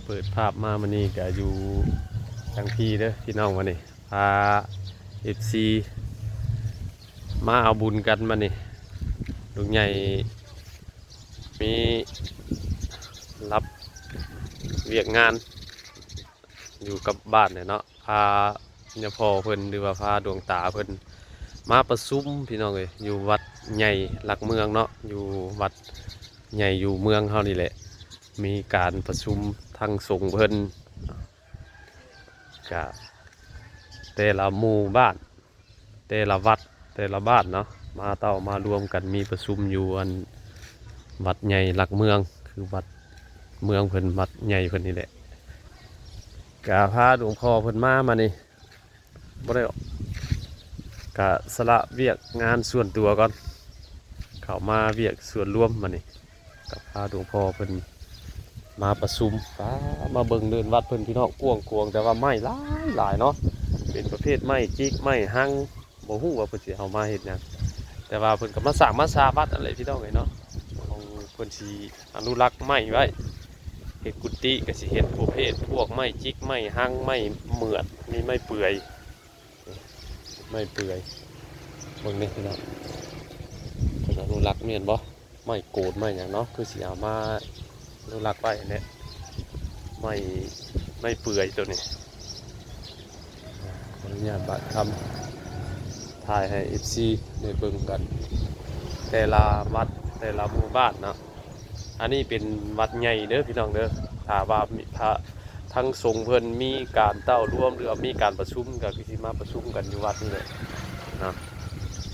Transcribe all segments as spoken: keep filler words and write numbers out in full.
เปิดภาพมามื้อนี้ก็อยู่ทางพี้เด้อพี่น้อง มื้อนี้พาเอฟซีมาเอาบุญกันมื้อนี้ ลุงใหญ่มีรับเวียกงานอยู่กับบ้านเนี่ยเนาะ พาญาพ่อเพิ่นหรือว่าพาดวงตาเพิ่นมาประชุมพี่น้องเอ้ย อยู่วัดใหญ่หลักเมืองเนาะ อยู่วัดใหญ่อยู่เมืองเฮานี่แหละ มีการประชุมทางสงฆ์เพิ่น กะแต่ละหมู่บ้าน แต่ละวัด แต่ละบ้านเนาะ มาเต้ามารวมกันมีประชุมอยู่อันวัดใหญ่หลักเมือง คือวัดเมืองเพิ่น วัดใหญ่เพิ่นนี่แหละ กะพาหลวงพ่อเพิ่นมามานี่บ่ได้ออก กะสละเวียกงานส่วนตัวก่อน เข้ามาเวียกส่วนรวมมานี่ กับพาหลวงพ่อเพิ่นมาประชุม ป้า มาเบิ่งเดินวัดเพิ่นพี่น้อง กว้างขวาง แต่ว่าไม้หลายหลายเนาะ เป็นประเภทไม้จิกไม้ฮัง บ่ฮู้ว่าเพิ่นสิเอามาเฮ็ดหยัง แต่ว่าเพิ่นก็มาสร้างมาสาวัดนั่นแหละพี่น้องเอ้ยเนาะ ของเพิ่นสิอนุรักษ์ไม้ไว้ เฮ็ดกุฏิก็สิเฮ็ดประเภทพวกไม้จิกไม้ฮังไม้เหมือด มีไม้เปื่อย ไม้เปื่อย เบิ่งนี่พี่น้อง เพิ่นอนุรักษ์แม่นบ่ ไม้โกนไม้หยังเนาะ คือสิเอามาอนุรักษ์ไว้เนี่ย ไม้ ไม้เปื่อยตัวนี้ ขออนุญาตบาดคำถ่ายให้เอฟซีได้เบิ่งกัน แต่ละวัดแต่ละหมู่บ้านเนาะ อันนี้เป็นวัดใหญ่เด้อพี่น้องเด้อ ถ้าว่ามีพระทั้งสงฆ์เพิ่นมีการเต้ารวม หรือว่ามีการประชุมก็คือสิมาประชุมกันอยู่วัดนี่แหละเนาะ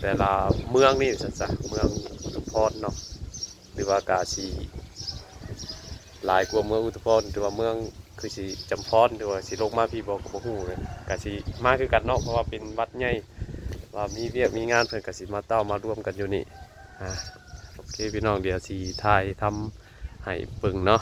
แต่ละเมืองนี่ซั่นซะ เมืองอุทุมพรเนาะ หรือว่ากาสิหลายกว่าเมืองอุทุมพร หรือว่าเมืองคือสิจำพร หรือว่าสิลงมาพี้บ่ก็บ่ฮู้เลย กาสิมาคือกันเนาะ เพราะว่าเป็นวัดใหญ่ ว่ามีเวียกมีงานเพิ่นกาสิมาเต้ามารวมกันอยู่นี่ อ่า โอเคพี่น้อง เดี๋ยวสิถ่ายทำให้เบิ่งเนาะ